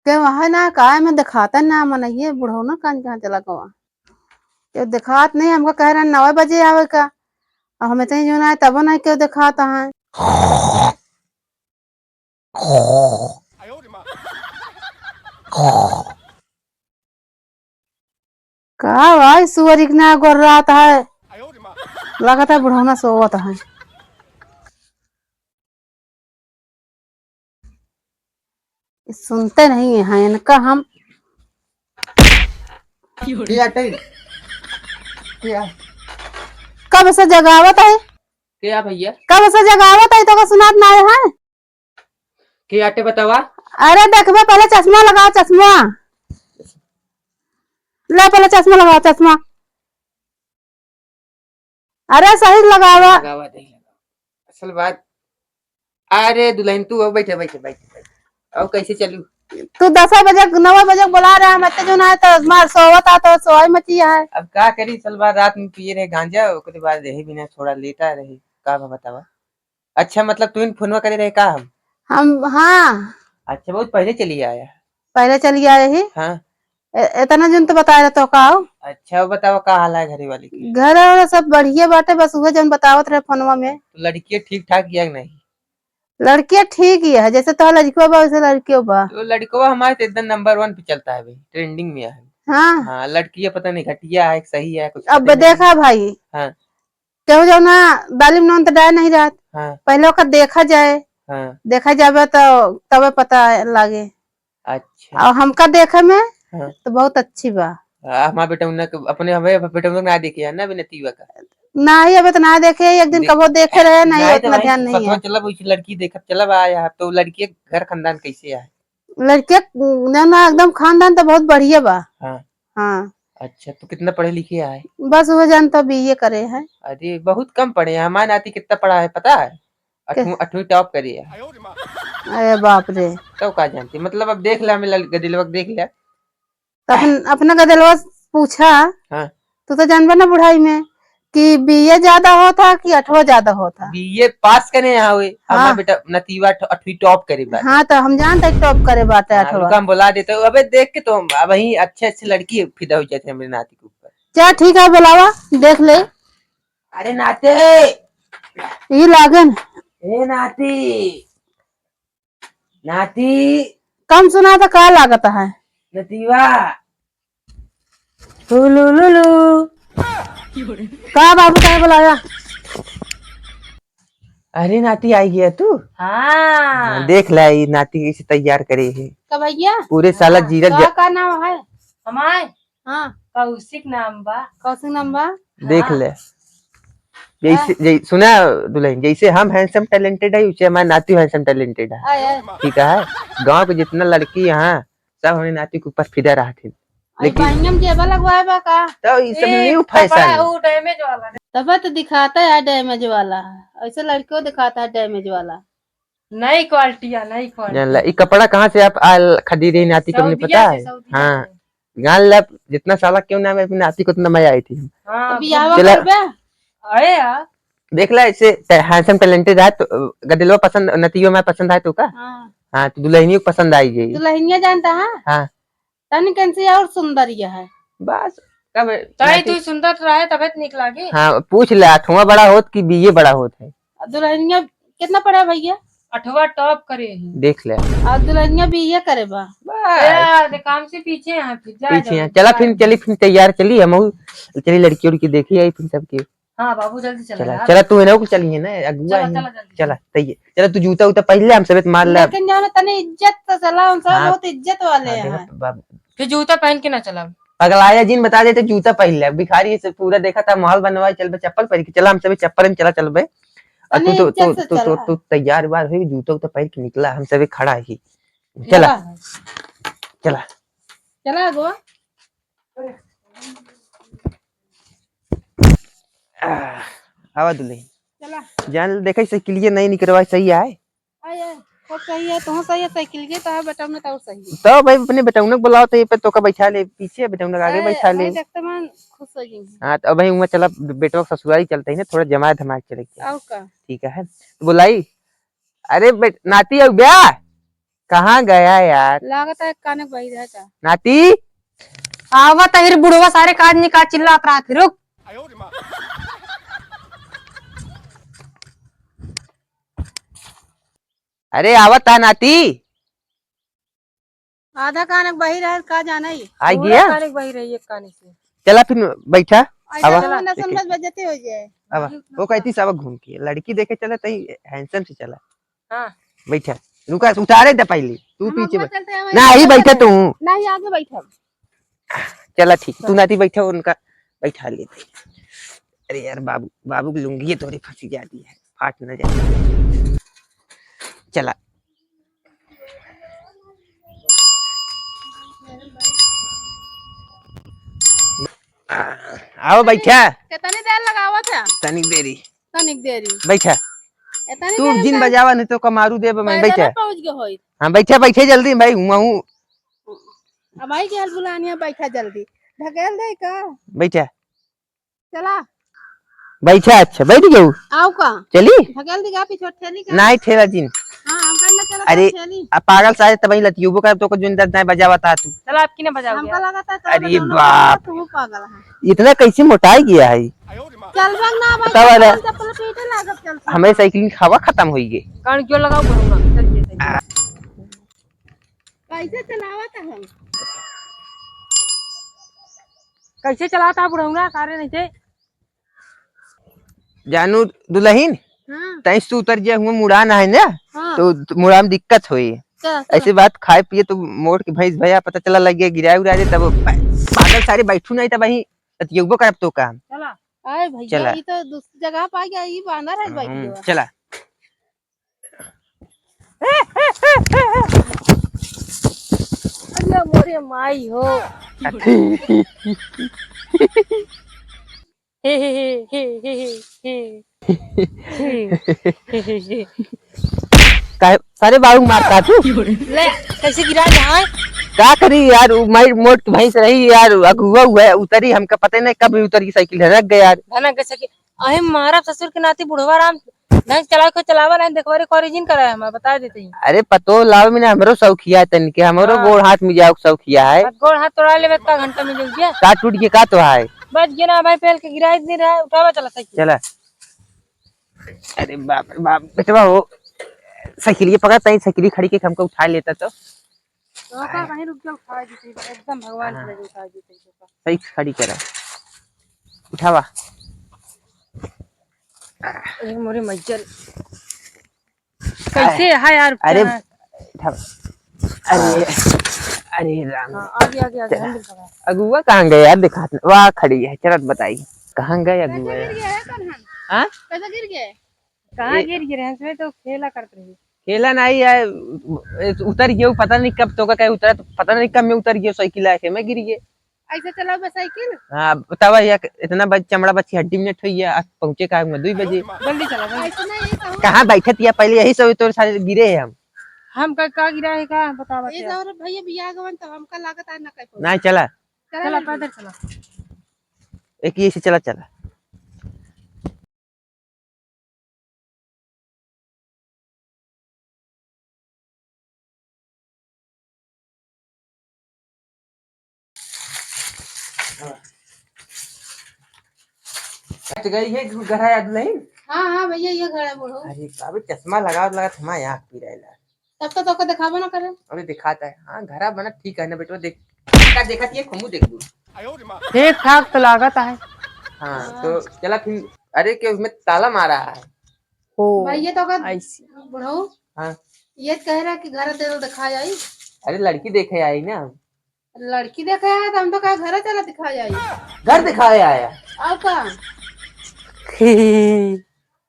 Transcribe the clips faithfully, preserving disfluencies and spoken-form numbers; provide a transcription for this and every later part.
के वहाँ ना का, मैं दिखाता ना, मन ये बुढ़ौना कान कहाँ चला गवा। केहू देखात नहीं, हमका कह रहे नौ बजे आवे का, और हमें तहीं जो ना आए, तबो नहीं केहू देखात है। का भाई, सुअर इतना गोर्रात है, लगत है बुढ़ौना सोवत है। सुनते नहीं हैं इनका हम। के आटे? के आ? कब से जगावत है? के आ भैया? कब से जगावत है, तो का सुनात ना है? के आटे बतावा? अरे देखबे, पहले चश्मा लगाओ, चश्मा। ले, पहले चश्मा लगाओ, चश्मा। अरे सही लगावा। लगावा दे, लगावा। असल बात, अरे दुल्हन, तू अब बैठे, बैठे, बैठे, बैठे। अब कैसे चलू? तू दस बजे, नौ बजे बोला रहा, हम इतने जो ना है तो मार सोवत आ तो सोए मची है। अब का करी, असल बात रात में पिए रहे गांजा, ओकरे बाद रहे बिना थोड़ा लेटा रहे। का बा बतावा? अच्छा, मतलब तू इन फोनवा करे रहे का हम? हम, हाँ। अच्छा, बहुत पहले चली आया। पहले चली आए ही। हाँ। ए-, इतना दिन तो बताए रहे तो का हो? अच्छा, वो बताओ का हाल है घरे वाली के? घर वाला सब बढ़िया बाटे, बस उहे जौन बतावत रहे फोनवा में। तो लड़कियाँ ठीक ठाक या नहीं? लड़कियाँ ठीक ही है, जैसे तोहर लड़कियो बा वैसे लड़कियो बा। तो लड़कवा हमारे तो एकदम नंबर वन पे चलता है भाई, ट्रेंडिंग में है। हाँ। हाँ, लड़कियाँ पता नहीं घटिया है, सही है, कुछ अब पता नहीं। देखा भाई, हाँ। केहू जौना दालिम नून त डाय नहीं रहत। हाँ। पहले ओकर देखा जाए। हाँ। देखा जाबे तो तबे पता लागे। अच्छा। और हमका देखे में हाँ। तो बहुत अच्छी बा। आ, हमार बेटौना के, अपने हमें बेटौना के ना देखे है ना, अभी नतीवा का। नहीं, अबे तो ना देखे, एक दिन नहीं, कबो देखे रहे, नहीं, नहीं तो उतना भाई, ध्यान नहीं पतवा है। चलब, उस लड़की देखब, चलब आया, तो लड़की के घर खानदान कैसे है? लड़के ना, ना, एकदम खानदान तो बहुत बढ़िया बा। हाँ। हाँ। अच्छा, तो कितना पढ़े लिखे है? बस वो जानता बीए करे है। अरे, बहुत कम पढ़े हैं। हमारे नाती कितना पढ़ा है, पता है? के? अठवीं, अठवीं टॉप करी है। अरे बाप रे। तो का जानती, मतलब, अब देख ले, हमें लल-, गदिलवा के देख ले। तो अपन, अपना गदिलवा से पूछा। हाँ। तू तो जानबे ना बुढ़ाई में कि बीए ज्यादा होता कि अठवा ज्यादा होता। बीए पास करे यहाँ हुए, हाँ। हमारा बेटा नतीवा अठ-, अठवीं टॉप करे बाटे। हाँ, तो हम जानते हैं टॉप करे बाटे हाँ, अठवा। रुका, हम बुला देते हैं। अबे देख के तो हम, अब वहीं अच्छे अच्छे लड़की फिदा हो जाते हैं मेरे नाती के ऊपर। चल ठीक है, बुलावा, देख ले। अरे नाते। ई लागन। ए नाती। नाती। कम सुना तो का लागत है? नतीवा। हुलुलुलु। का बाबू, काहे बुलाया? अरे नाती, आई गया तू? हाँ। हाँ, देख ले, ई नाती कैसे तैयार करे है। का भैया? पूरे साला हाँ। जीरा का, ज- का नाम है? हमार? हाँ। कौशिक नाम बा। कौशिक नाम बा? देख हाँ। ले। जैसे, हाँ। जै-, सुना दुल्हन, जैसे हम handsome talented है, वैसे हमारे नाती handsome talented है। आय, आय। ठीक है? गाँव के जितना लड़की यहाँ, सब हमरे नाती के ऊपर फिदा रहत है। आई लेकिन बाइयम जेबा लगवाए बा का? तो ई सब ए, new fashion कपड़ा है। वो damage वाला। तब तो दिखाता है damage वाला, ऐसे लड़कियों दिखाता है damage वाला। नई quality है, नई quality। जान ला, ई कपड़ा कहाँ से आप आल खरीदे नाती को, अपने सऊदिया पता से, है? सऊदिया हाँ। से। जान ला, जितना साला क्यों ना, मैं अपने नाती को उतना मजा आई थी। हाँ, तो बियाहवा चला। करबे? अरे यार। देख ला, ऐसे टे-, handsome talented है, तो गदिलवा पसंद, नतियो में पसंद आए तो का? हाँ। हाँ, तो दुल्हनियों को पसंद आई जाई। दुल्हनिया जानता है? हाँ। तनिकन से और सुंदर यह है। बस, कब ताई नाती तू सुंदर रहे तबे तो निक लागे। हाँ, पूछ ले, अठवा बड़ा होत कि बीए बड़ा होत है? दुल्हनिया कितना पढ़ा भैया? अठवा टॉप करे ही। देख ले। और दुल्हनिया बीए करे बा। बस। यार, काम से पीछे हैं फिर, जा, पीछे जा, हैं। चला जा। फिर चली, फिर तैयार चली, हम चली लड़की उड़की देखी आई फिर सबके। हाँ बाबू, जल्दी चला चला, यार। चला, तू है ना, चलिए ना, अगुआ चला, है। चला, जल्दी। चला, तैयार। चला, तू जूता उता पहन ले, हम सबेत मार ले। लेकिन जानो तने इज्जत से चला, हम सब हाँ। बहुत इज्जत वाले हाँ, हैं। देखो, बाबू। फिर जूता पहन के ना चला। पगलाया जिन बता देते जूता पहन ले, भिखारी से पूरा देखा था माहौल बनवा, चल बे चप्पल पहन के चला, हम सबे चप्पल में चला चल बे। और तने तू तो, इज्जत तू, से तू, तू, चला। तू तैयार वार हो, जूता उता पहन के निकला, हम सबे खड़ा ही। चला। चला। चला। चला अगुआ। आह, आवा दुल्हन। चला। जान ले, देखा, साइकिलिया नई निकरवा, सही आए? आए, आए, सब सही है, तू सही है, साइकिलिया तो है, बेटौना तो सही है। तो भाई, अपने बेटौना को बुलाओ, तो ये पे तोका बैठा ले, पीछे बेटौना आगे ए, बैठा ले। भाई, देखते मन खुश हो जाएंगे। हाँ, तो अब भाई, वहाँ चला, बेटवा के ससुरारी चलते ही ना, थोड़ा जमा धमा के चले के। आओ का? ठीक है, तो बुलाई। अरे बेट-, नाती, आओ ब्या। कहाँ गया यार? लागत है काने बही रहे का। नाती? आवत है, बुढ़वा सारे काज निकाज चिल्लात रहत है, रुक। अरे आवत है नाती। आधा काने बही रहे का जाना ही। आ पूरा गया? काने बही रही एक काने से। चला फिर बैठा। ऐसा आवा। तो ना एक, एक। समझ बजते हो जाए। आवा। वो कहती सब घूम के लड़की देखे चला तई handsome से चला। हाँ। बैठा। रुका, उतारे दे पहले। तू हम पीछे आगे बैठ। चलते हैं, ना, वहीं ही बैठा बैठा तू। नहीं, आगे बैठा। चला ठीक, तू नाती बैठा, उनका बैठा लेते। अरे यार बाबू, बाबू की लुंगी तोरी फंसी जाती है, फाट न जाए। चला। आ, आओ बैठा। कितनी देर लगावत है? तनिक देरी। तनिक देरी। बैठा। इतनी तू देर जिन का? बजावा नहीं तो कमारू देब मैं, पैदल बैठा। पहुँच गए होई। हाँ, बैठा, बैठे जल्दी भाई, हुआ हूँ। अब आई गया बुलानिया, बैठा जल्दी। ढकेल दे का? बैठा। चला। बैठा, अच्छा, बैठ गयो। आओ का? चली? ढकेल दी का पीछे ठेली का? नहीं, ठेला जिन। हाँ, हम कहना चला अरे, ठेली। आ पागल सारे तबही लतियुबो कर तो को जोन दर्द नहीं बजावा था तू। चला, आपकी ना बजाओ हमका यार। लगा था तो अरे बजाओ ना, बाप। तू पागल है। इतना कैसे मोटाई गया है? चल बे ना भाई, बतावा ना। चप्पल पीटे लागत चल। हमें साइकिल हवा खत्म होई गई। गाड़ी क्यों लगाओ, भरूंगा, चल ये साइकिल। कैसे चलावत है? कैसे चलाता बुढ़ौना, सारे नहीं थे। जानू दुल्हन, हाँ। तैं से उतर जे हुआ मुड़ान है ना, हाँ। तो मुड़ान में दिक्कत होई। का, का? ऐसे बात खाए पिए तो मोड़ के भैंस भैया पता चला लग गया, गिराए उराए दे, तब पागल सारे बैठू नहीं तब वहीं अतियोगबो करब तो काम। चला। आए भैया, चला। ये तो दूसरी जगह पा गया, ये बांदर है बैठ हम्म, गया। चला। अरे मोरे माई हो। हे, हे, हे। काहे सारे बाबू मारता तू? ले, कैसे गिरा जहाँ? का करी यार, उ माई मोट भैंस रही यार, अगुआ हुआ है, उतरी, हमका पता ही नहीं कब उतर की साइकिल है, रख गया यार। भनक के सके, अहे मारब ससुर के नाती बुढ़वा राम, ढंग से चलावे को चलावा नहीं, देखवारी कॉलेजिन कराए हमार, बता देते ही। अरे पतो लाव में हमरो शौकिया है तनिके, हमरो हाँ। गोड़ हाथ में जाओ शौकिया है। अब गोड़ हाथ तोड़ा लेबे का घंटा में जल्दी। का टूट के का तो है? बच गया ना भाई, पहल के गिराई दे रहा है, उठावा चला साइकिल। चला। अरे बाप रे बाप, बेटवा हो, साइकिलिया पकड़, तई साइकिल खड़ी के हमको उठा लेता तो। तो का कहीं रुक जाओ, उठा देते, एकदम भगवान हाँ। के लगे उठा देते, तो का। सही खड़ी करा, उठावा। अरे मोरे मज्जर, कैसे है यार? अरे, उठाना? उठावा। अरे, अरे राम। हाँ, आगे, आगे, आगे, चला। Handle पकड़ा। अगुआ कहाँ गए यार? दिखात नहीं। वाह, खड़ी है, चलत बताई। कहाँ गए अगुआ कैसे गिर यार? गया है कन्हन? हाँ? कैसे गिर गया है? कहाँ ए- गिर गिरे हैं? इसमें तो खेला करत रही। खेला नहीं है, उ-, उ-, उतर गयो, पता नहीं कब तो का कहे उतरा, तो पता नहीं कब में उतर गयो, साइकिल आके में गिर गए। ऐसे चलाओ बे साइकिल? हाँ, बतावा यार, इतना बज-, चमड़ा बच्ची हड्डी में ठोइया, आ पहुँचे का हम दुई बजे। जल्दी चला, जल्दी। ऐसे नहीं, ऐसे हो। कहाँ बैठत या पहले यही सब तोर सारे गिरे हैं हम। हम का, का गिरा है का? बतावा ए क्या? और भैया बियाह गवन तो हमका लागत है ना कहीं पहुँचे। नहीं, चला। चला, चला, चला। पैदल चला। एक ये से चला, चला। हट गई है घर है दुल्हन? हाँ, हाँ भैया, ये घर है बूढ़ो। अरे बाबू, चश्मा लगावत लगावत हमार आँख पीराइला। तब तो तोका देखाबो ना करे। अबे दिखाता है। हाँ, घरा बना ठीक है ना बेटवा, देख। का देखत ये खमू देख लू। ठीक ठाक तो लागत है। हाँ, हाँ। तो चला फिर, अरे के उसमें ताला मारा है। ओ, भैया तो का I see। बुढ़ऊ। हाँ। ये कह रहा कि घर तेरे दिखा आई। अरे लड़की देखे आई ना। लड़की देखे आए तो हम तो कहा घर चला दिखा जाई। घर दिखाए आया। और का?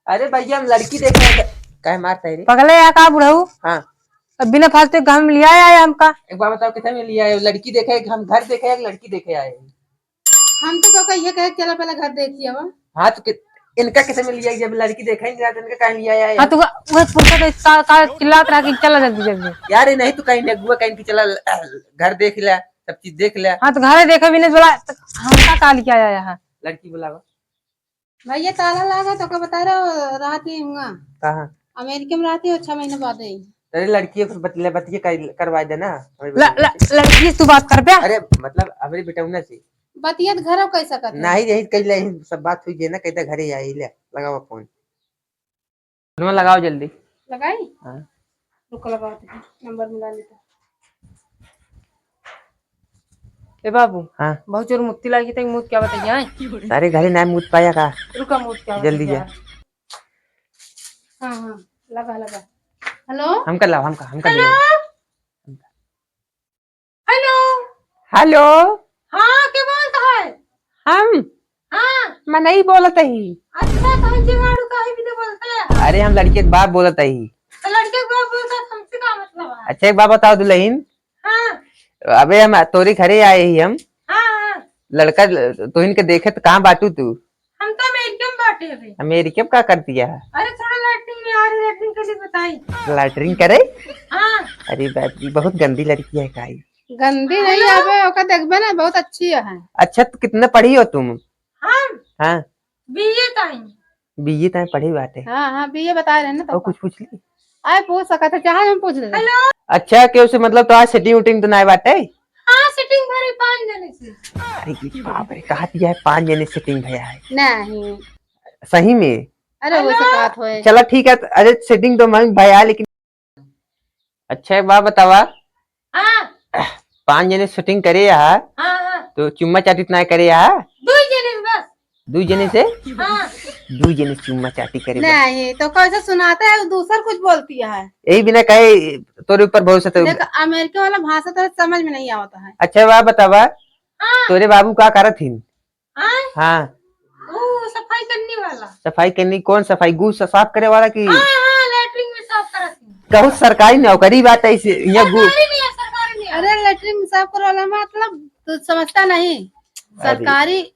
अरे भैया, हम लड़की देखे आए। काहे मारता है रे? पगले या का बुढ़ऊ? हाँ। अब बिना फालतू के घर में लिया आया हमका। एक बार बताओ, कितने में लिया आए? लड़की देखे, हम घर देखे, एक लड़की देखे आए। हम तो, तो कहिए कहे, चला पहले घर देखिए अब। हाँ, तो कि-, इनका कितने में लिया? जब लड़की देखा ही नहीं रहा, तो इनका काहे लिया आए? हाँ, तो वह, वह पुरखा तो का, का चिल्लात रहा कि चला जल्दी, जल्दी। यार, ये नहीं तो कहीं अगुआ कहीं कि चला, घर देख ले, सब चीज देख ले। हाँ, तो घरे देखे भी नहीं बोला, तो हमका का लिया आया है? लड़की बुलावा। भैया, ताला लागा तो का बता रहा, रात ही हुआ। कहाँ? अमेरिका में रहती हो, छह महीने बाद आई। अरे लड़की से बतले, बतिये कर, करवा देना। ल-, ल-, लड़की से तू बात करबे? अरे मतलब हमरे बेटौना से। बतियत घरव कैसे करते? नहीं, यही कह ले, यही सब बात हुई जे ना, कहते घरे आई ले, लगावा फोन। फोनवा लगाओ जल्दी। लगाई? हाँ। रुको, लगाओ तो, नंबर मिला लेता। ए बाबू, हाँ। बहुत जोर मुत्ती लागी, तक मुत क्या बताइए, आए? सारे घरे ना मुत पाया का? रुका, मुत क्या जल्दी बताइए, जा। आए? हाँ, हाँ, लगा, लगा। हेलो? हमका लाओ, हमका, हमका हेलो? ले। हेलो। हेलो। हाँ, के बोलत है? हम? हाँ। मनई बोलत ही। अच्छा, तो हम जुगाड़ू काहे बिना बोलते हैं? अरे, हम लड़के के बाप बोलत ही। तो लड़के के बाप बोलता है, हमसे का मतलब है? अच्छा, एक बात बताओ दुल्हन। हाँ। अबे हम तोरे घरे आए ही हम। हाँ, हाँ। लड़का, तोहिन के देखे तो कहाँ बाटू तू? हम तो अमेरिका में बाटे अबे। अमेरिका में का करती है? अरे थोड़ा लैट्रिन में आ रही, लैट्रिन के लिए बताई। लैट्रिन करे? हाँ। अरे बाप रे, बहुत गंदी लड़की है काई। गंदी नहीं हेलो? अबे, ओका देखबे ना, बहुत अच्छी है। अच्छा, तो कितना पढ़ी हो तुम? हम? हाँ। बीए ताई। बीए ताई पढ़ी बाटे। हाँ, हाँ, बीए बता रहे हैं ना तो और कुछ पूछ ली? आए पूछ सकत है, चाहे हम पूछ ले। हेलो। अच्छा, केहू से मतलब तो आज सेटिंग उटिंग तो नाय बाटे? हाँ, सेटिंग भरी पाँच जने से। अरे बाप रे, कहा दिया है पाँच जने सेटिंग भया है। नहीं। सही में? अरे वो हेलो। से बात होए। चला ठीक है, अरे सेटिंग तो मैं भया है, लेकिन अच्छा, एक बात बतावा। हाँ। पाँच जने सेटिंग करे यहाँ, हाँ, हाँ। तो चुम्मा चाटी तो ना करे यहाँ? दो जने से बस। दो जने से? हाँ। दो जने से चुम्मा चाटी करे बस। नहीं, तो कैसे सुनाते हैं, दूसर कुछ बोलती है। यही बिना कहे तोरे ऊपर भरोसा तो देख, अमेरिका वाला भाषा तो समझ में नहीं आवता है। अच्छा, एक बात बतावा, हाँ। तोरे बाबू का करत हिन? आय? हाँ। ओ, सफाई करने वाला। सफाई करने, कौन सफाई? गू स-, साफ करे वाला की? हाँ, हाँ, लैट्रिन में साफ करत ही। कहूँ सरकारी नौकरी बात है इसे, यहाँ गू सरकारी नहीं है, सरकारी नहीं है। अरे, लैट्रिन में साफ करे वाला मतलब, तू समझता नहीं। अरे। सरकारी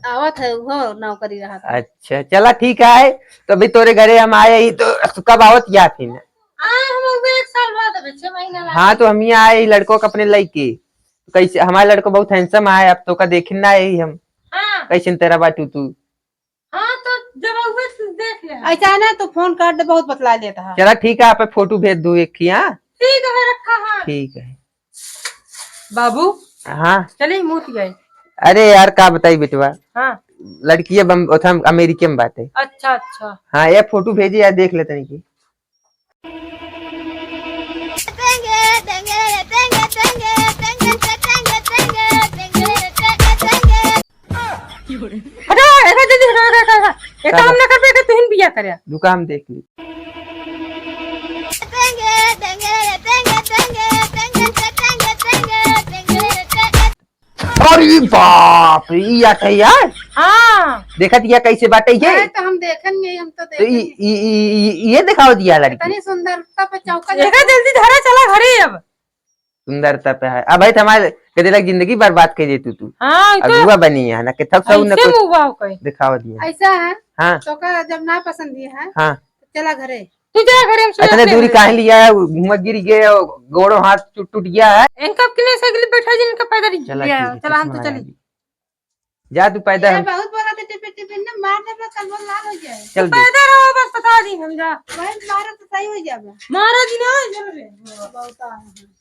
आवत है, वो नौकरी रहा था। अच्छा, चला ठीक है, तो अभी तोरे घरे हम आए ही, तो कब आवत या फिर? आए हम अबे एक साल बाद, अबे छह महीना बाद। हाँ, तो हम यहाँ आए ही लड़कों को अपने लइके। कैसे, हमारे लड़को बहुत handsome आए, अब तो का देखिन ना आई हम। हाँ। कैसे तेरा बाटू तू? हाँ, तो जब आउबे तो देख ले। ऐसा है ना, तू फोन काट दे, बहुत बतला लेता है। चला ठीक है, आप फोटो भेज दू एक ठे, हाँ? ठीक है, रखा, हाँ। ठीक है। बाबू। हाँ। चली, मूत गए। अरे यार, का बताई बेटवा? हाँ। लड़किया बम-, ओथम अमेरिके में बाटे। अच्छा, अच्छा। हाँ, ये फोटो भेजी यार, देख ले तनी की। हटा, एका जल्दी हटा, हटा, हटा, हटा। एका हम ना करबे, एका तुहिन बिया करे। रुका, हम देख ली। अरे बाप रे, ई आटे यार। हाँ। देखत या कैसे बाटे ये? अरे, तो हम देखन नहीं, हम तो तो ई, देखन नहीं। ई, ई, ई, ये दिखाओ दिया लड़की। इतनी सुंदरता पे चौका देखा, जैसे। जल्दी धरा, चला घरे अब। सुंदरता पे है। अब भाई, हमारे कदे लग जिंदगी बर्बाद कर दे तू, तू। हाँ, ई तो अगुआ बनी है ना, कि थक सऊ न ऐसे कुछ मुआ हो कहे। दिखाओ दिया। ऐसा है? हाँ। तो का जब ना पसंद ही है, हाँ। तो चला घरे। तू जा घरे, हम सुना इतने दे दूरी रहे। काहे लिया है? घुमा गिर गए, गोड़ो हाथ टूट, टूट गया है। इनका किने साइकिल बैठा जी, इनका पैदल ही चला, लिया। ठीक है, चला, हम तो चश्मा चली। लगा ली। जा तू पैदल, ये हम बहुत बड़ा तो टिफिन, टिफिन ना मार देबे, कलवा लाल हो जाए। चल तू दे। पैदल रहो, बस बता दी हम जा। भाई मारो तो सही हो जाबे। मारो जी ना, चल रे। बहुत आ है।